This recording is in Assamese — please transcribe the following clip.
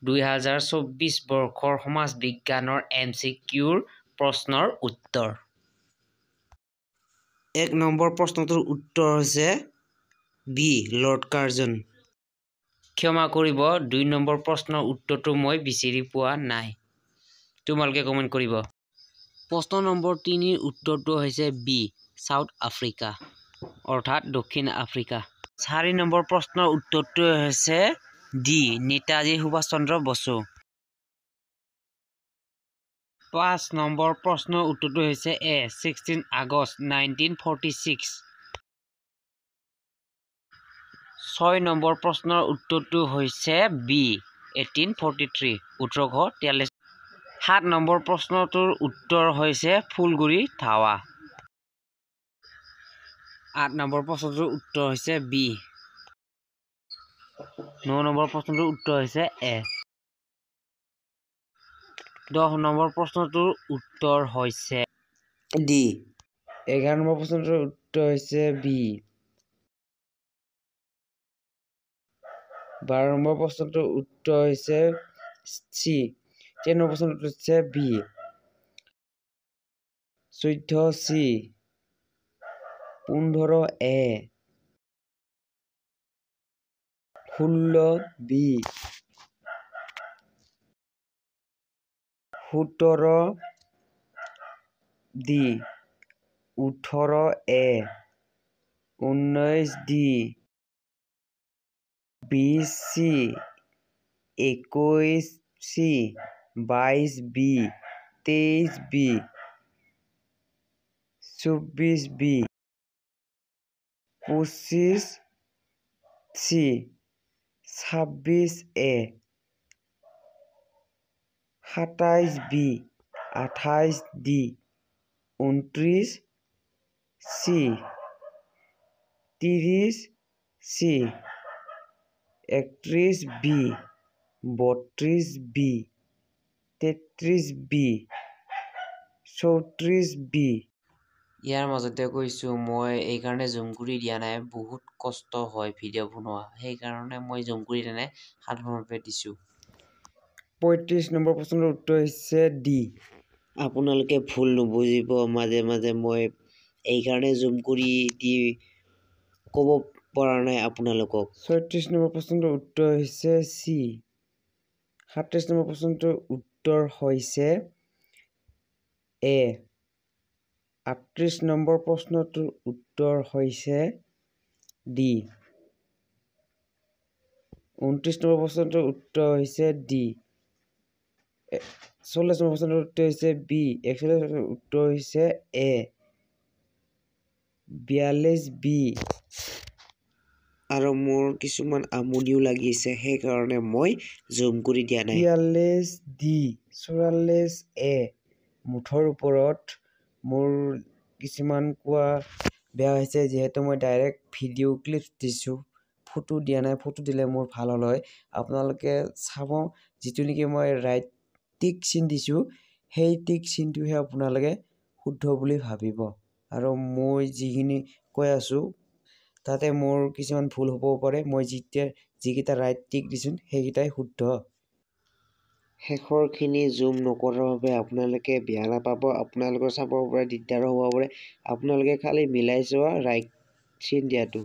2024 বৰ্ষৰ সমাজ বিজ্ঞানৰ MCQৰ প্ৰশ্নৰ উত্তৰ। 1 নম্বৰ প্ৰশ্নটোৰ উত্তৰ হৈছে বি লৰ্ড কাৰ্জন। ক্ষমা কৰিব, 2 নম্বৰ প্ৰশ্নৰ উত্তৰটো মই বিচাৰি পোৱা নাই, তোমালোকে কমেণ্ট কৰিব। প্ৰশ্ন নম্বৰ 3ৰ উত্তৰটো হৈছে বি চাউথ আফ্ৰিকা, অৰ্থাৎ দক্ষিণ আফ্ৰিকা। 4 নম্বৰ প্ৰশ্নৰ উত্তৰটো হৈছে ডি নেতাজী সুভাষ চন্দ্ৰ বসু। 5 নম্বৰ প্ৰশ্নৰ উত্তৰটো হৈছে এ 16 আগষ্ট 1946। 6 নম্বৰ প্ৰশ্নৰ উত্তৰটো হৈছে বি 1843, 1843। 7 নম্বৰ প্ৰশ্নটোৰ উত্তৰ হৈছে ফুলগুৰি ধাৱা। 8 নম্বৰ প্ৰশ্নটোৰ উত্তৰ হৈছে বি। 9 নম্বৰ প্ৰশ্নটোৰ উত্তৰ হৈছে এ। 10 নম্বৰ প্ৰশ্নটোৰ উত্তৰ হৈছে ডি। 11 নম্বৰ প্ৰশ্নটোৰ উত্তৰ হৈছে বি। 12 নম্বৰ প্ৰশ্নটোৰ উত্তৰ হৈছে চি। 13 নম্বৰ প্ৰশ্নটোৰ উত্তৰ হৈছে B. 14 C. 15 A. 16 B. 17 D. 18 A. 19 D. 20 C. 21 C. 22 B. 23 B. 24 B. 25 C. 26 A. 27 B. 28 D. 29 C. 30 C. 31 B. 32 B. 33 B. 34 B. ইয়াৰ মাজতে কৈছোঁ, মই এইকাৰণে জুম কৰি দিয়া নাই, বহুত কষ্ট হয় ভিডিঅ' বনোৱা, সেইকাৰণে মই জুম কৰি দিয়া নাই, সাধাৰণভাৱে দিছোঁ। 35 নম্বৰ প্ৰশ্নৰ উত্তৰ হৈছে ডি। আপোনালোকে ভুল নুবুজিব, মাজে মাজে মই এইকাৰণে জুম কৰি দি ক'ব পৰা নাই আপোনালোকক। 36 নম্বৰ প্ৰশ্নটোৰ উত্তৰ হৈছে চি। 37 নম্বৰ প্ৰশ্নটোৰ উত্তৰ হৈছে এ। 38 নম্বৰ প্ৰশ্নটোৰ উত্তৰ হৈছে ডি। 29 নম্বৰ প্ৰশ্নটোৰ উত্তৰ হৈছে ডি। 40 নম্বৰ প্ৰশ্নটোৰ উত্তৰ হৈছে বি। 41 নম্বৰ উত্তৰ হৈছে এ। 42 বি। আৰু মোৰ কিছুমান আমনিও লাগিছে, সেইকাৰণে মই জুম কৰি দিয়া নাই। 43 ডি। 44 এ। মুঠৰ ওপৰত মোৰ কিছুমান কোৱা বেয়া হৈছে, যিহেতু মই ডাইৰেক্ট ভিডিঅ' ক্লিপছ দিছোঁ, ফটো দিয়া নাই। ফটো দিলে মোৰ ভাল হ'ল হয়। আপোনালোকে চাব, যিটো নেকি মই ৰাইট টিক চিন দিছোঁ, সেই টিক চিনটোহে আপোনালোকে শুদ্ধ বুলি ভাবিব। আৰু মই যিখিনি কৈ আছোঁ তাতে মোৰ কিছুমান ভুল হ'বও পাৰে। মই যিকেইটা ৰাইট টিক দিছোঁ সেইকেইটাই শুদ্ধ। শেষৰখিনি জুম নকৰাৰ বাবে আপোনালোকে বেয়া নাপাব, আপোনালোকৰ চাব পৰা দিগদাৰো হ'ব পাৰে। আপোনালোকে খালি মিলাই চোৱা ৰাইট চিন দিয়াটো।